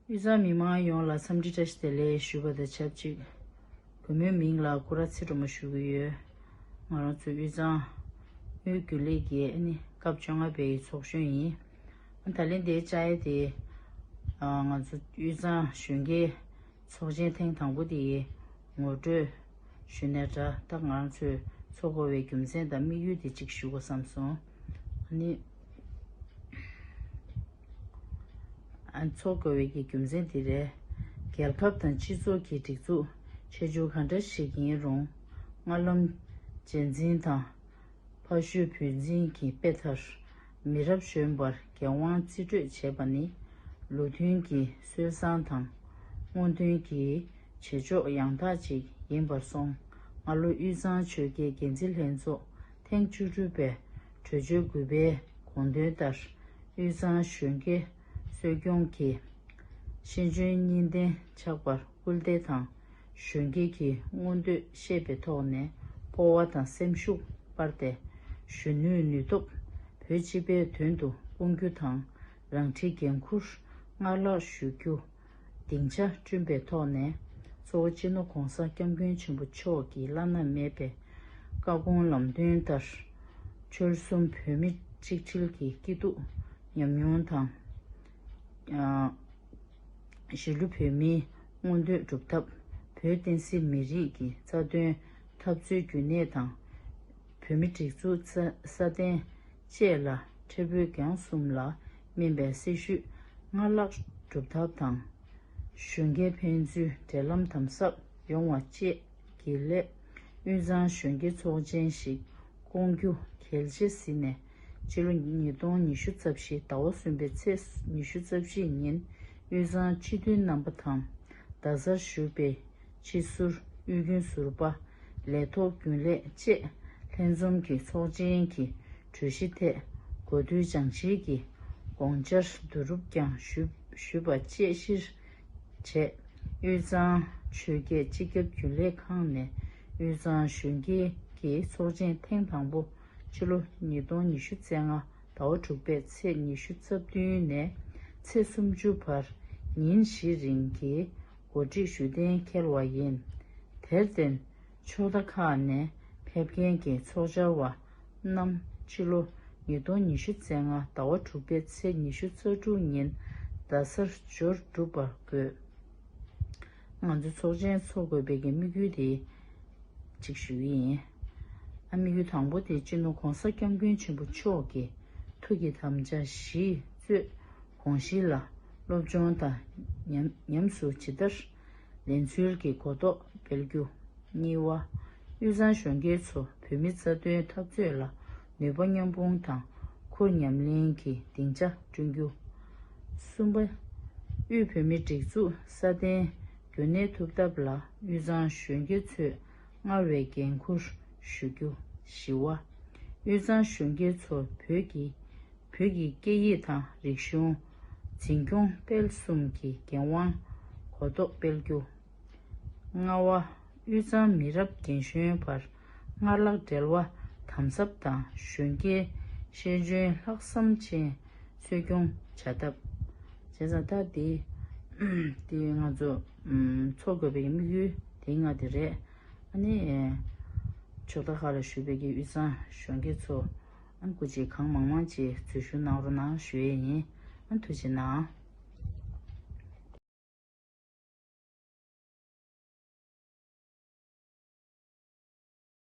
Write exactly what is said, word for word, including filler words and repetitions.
དབུས་གཙང་མི་མང་ཡོངས་ལ་འཚམས་འདྲི་བཀྲ་ཤིས་བདེ་ལེགས་ཞུ་བ་དང་ཆབས་ཅིག་གུས་མོའི་མིང་ལ་སྐུ་ར་ཚེ་སྒྲོལ་མ་ཞུ་གི་ཡོད། ང་རང་ཚོའི་དབུས་གཙང་དབུས་རྒྱུན་ལས་ཀྱི་ཨ་ནི་སྐབས་བཅོ་ལྔ་པའི་ཚོགས་གཞོན་ཡིན། ཨ་ད་ལན་དེའི་བཅར་ཡ་དེ་ཨ་ང་ཚོ་དབུས་གཙང་གཞོན་སྐྱེས་ཚོགས་ཆེན་ཐེངས་དང་པོ་དེའི་ངོ་སྤྲོད་ཞུས་ནའི་འདྲ། ད་ང་རང་ཚོས་ཚོགས་དགོས་པའི་རྒྱུ་མཚན་དང་དམིགས་ཡུལ་དེ་གཅིག་ཞུ་དགོས་བསམ་སོང་། ཨ་ནི། ཚོགས་དགོས་པའི་གི་རྒྱུ་མཚན་འདི་རེད། རྒྱལ་ཁབ་དང་སྤྱི་ཚོགས་ཀྱི་སྒྲིག་འཛུགས་ཆེ་ཆུང་གང་འདྲ་ཞིག་ཡིན་རུང་། སྔར་ལམ་རྗེས་འཛིན་དང་ཕ་ཤུལ་བུ་འཛིན་གྱི་དཔེ་ལྟར། མི་རབས་གཞོན་པར་འགན་དབང་རྩིས་སྤྲོད་བྱེད་པ་ནི། ལུགས་མཐུན་གྱི་སྲོལ་བཟང་དང་སྔོན་ཐོན་གྱི་བྱེད་ཕྱོགས་ཡང་དག་ཅིག་ཡིན་པར་སོང་། སྔ་ལོ་དབུས་གཙང་ཆོལ་ཁའི་འགན་འཛིན་ལྷན་ཚོགས་ཐེངས་བཅུ་དྲུག་པའི་གྲོས་ཆོད་དགུ་པའི་དགོངས་དོན་ལྟར། དབུས་གཙང་གཞོན་སྐྱེས་གསོ་སྐྱོང་གི་ཤེས་འཇོན་གཉིས་ལྡན་ཆགས་པར་སྐུལ་འདེད་དང་། གཞོན་སྐྱེས་ཀྱི་མངོན་འདོད་ཤེས་པའི་ཐོག་ནས་སྤོབས་པ་དང་སེམས་ཤུགས་སྤར་ཏེ། གཞོན་ནུའི་ནུས་སྟོབས་བོད་སྤྱི་པའི་དོན་དུ་སྤུངས་རྒྱུ་དང་། རང་འཁྲིའི་འགན་འཁུར་སྔར་ལྷག་ཞུ་རྒྱུ། སྡིངས་ཆ་བསྐྲུན་པའི་ཐོག་ནས། གཙོ་བོ་སྤྱི་ནོར་༸གོང་ས་༸སྐྱབས་མགོན་ཆེན་པོ་མཆོག་གི་བླ་ན་མེད་པའི་བཀའ་དགོངས་ལམ་སྟོན་ལྟར། ཆོལ་གསུམ་བོད་མི་གཅིག་སྒྲིལ་གྱི་སྐྱིད་སྡུག་ཉམས་མྱོང་དང་། ཨ། གཞིས་ལུས་བོད་མིའི་མངོན་འདོད་སྒྲུབ་ཐབས། བོད་བསྟན་སྲིད་མི་རིགས་ཀྱི་རྩ་དོན་འཐབ་རྩོད་རྒྱུན་གནས་དང་། བོད་མིའི་སྒྲིག་འཛུགས་སྲ་སྲ་བརྟན་བཅས་ལ་འཕྲལ་བོད་རྒྱལ་ཡོངས་གསུམ་ལ་སྨིན་པའི་སྲི་ཞུ་སྔར་ལྷག་སྒྲུབ་ཐབས་དང་། གཞོན་སྐྱེས་ཕན་ཚུན་འབྲེལ་ལམ་དམ་ཟབ་ཡོང་བ་བཅས་ཀྱི་སླད། དབུས་གཙང་གཞོན་སྐྱེས་ཚོགས་ཆེན་ཞིག་བསྐོང་རྒྱུ་གལ་ཆེ་ཟིན་ནས། སྤྱི་ལོ་ཉིས་སྟོང་ཉི་ཤུ་རྩ་བཞི་ཟླ་བ་གསུམ་པའི་ཚེས་ཉི་ཤུ་རྩ་བཞི་ཉིན། དབུས་གཙང་སྤྱི་འཐུས་རྣམ་པ་དང་། རྡ་སར་བཞུགས་པའི་སྤྱི་ཟུར་དབུས་རྒྱུན་ཟུར་པ། ལས་ཐོག་རྒྱུན་ལས་བཅས་ལྷན་འཛོམས་ཀྱིས་ཚོགས་ཆེན་གྱི་གྲོས་གཞི་ཐད་གོ་བསྡུར་སྦྱང་བྱེད་ཀྱི་དགོངས་འཆར་བསྡུ་རུབ་ཀྱང་ཞུས་ཞུས་པ་བཅས་གཞིར་བྱས། དབུས་གཙང་ཆོལ་ཁའི་སྤྱི་ཁྱབ་རྒྱུན་ལས་ཁང་ནས་དབུས་གཙང་གཞོན་སྐྱེས་ཀྱི་ཚོགས་ཆེན་ཐེངས་དང་པོ་ཕྱི་ལོ་ཉིས་སྟོང་ཉི་ཤུ་རྩ་ལྔ་ཟླ་བ་དྲུག་པའི་ཚེས་ཉི་ཤུ་རྩ་བདུན་ནས་ཚེས་སུམ་ཅུ་བར་ཉིན་བཞིའི་རིང་གི་གོ་སྒྲིག་ཞུ་གཏན་འཁེལ་བ་ཡིན། དེར་བརྟེན། ཕྱོགས་མཐའ་ཁག་ནས་ཕེབས་མཁན་གྱི་ཚོགས་བཅར་བ་རྣམས་ཕྱི་ལོ་ཉིས་སྟོང་ཉི་ཤུ་རྩ་ལྔ་ཟླ་བ་དྲུག་པའི་ཚེས་ཉི་ཤུ་རྩ་དྲུག་ཉིན་རྡ་སར་འབྱོར་འགྲུབ་པར་དགོས། ང་ཚོ་ཚོགས་ཆེན་འཚོགས་དགོས་པའི་གི་དམིགས་ཡུལ་དེ་གཅིག་ཞུ་གི་ཡིན། ཨ་དམིགས་ཡུལ་དང་པོ་དེ་སྤྱི་ནོར་༸གོང་ས་༸སྐྱབས་མགོན་ཆེན་པོ་མཆོག་གི་ཐུགས་ཀྱི་དམ་བཅའ་བཞི་གཙོས་དགོངས་གཞི་ལ་སློབ་སྦྱོང་དང་ཉམས་ཉམས་སུ་ཇི་ལྟར་ལེན་ཚུལ་གྱི་གོ་རྟོགས་སྤེལ་རྒྱུ། གཉིས་པ། དབུས་གཙང་གཞོན་སྐྱེས་ཚོ་བོད་མིའི་རྩ་དོན་འཐབ་རྩོད་ལ་ནུས་པ་མཉམ་སྤུངས་དང་ཁུར་ཉམས་ལེན་གྱི་སྡིངས་ཆ་བསྐྲུན་རྒྱུ། གསུམ་པ། དབུས་བོད་མིའི་སྒྲིག་འཛུགས་སྲ་བརྟན་རྒྱུན་གནས་ཐུབ་ཐབས་ལ་དབུས་གཙང་གཞོན་སྐྱེས་ཚོས་སྔར་བས་འགན་འཁུར་ཞུ་རྒྱུ། བཞི་པ། དབུས་གཙང་གཞོན་སྐྱེས་ཚོ་བོད་ཀྱི་བོད་ཀྱི་སྐད་ཡིག་དང་རིག་གཞུང་འཛིན་སྐྱོང་སྤེལ་གསུམ་གྱི་འགན་དབང་གོ་རྟོགས་སྤེལ་རྒྱུ། ལྔ་པ། དབུས་གཙང་མི་རབས་རྒན་གཞོན་བར་སྔར་ལྷག་འབྲེལ་བ་དམ་ཟབ་དང་གཞོན་སྐྱེས་ཤེས་འཇོན་ལྷག་བསམ་ཅན་གསོ་སྐྱོང་བྱ་ཐབས། བྱས་ཙང་ད་འདི་འདི་ང་ཚོ་ཚོགས་དགོས་པའི་དམིགས་ཡུལ་དེ་ལྔ་དེ་རེད། ཨ་ནི་ཕྱོགས་མཐའ་ཁག་ལ་བཞུགས་པའི་གི་དབུས་གཙང་གཞོན་སྐྱེས་ཚོ་ཨ་ནི་སྐུ་མཁྱེན་གང་མང་མང་ཅིག་འཛུལ་ཞུགས་གནང་རོགས་གནང་ཞུ་ཡས་ཡིན། ཨ་ནི་ཐུགས་རྗེ་གནང་།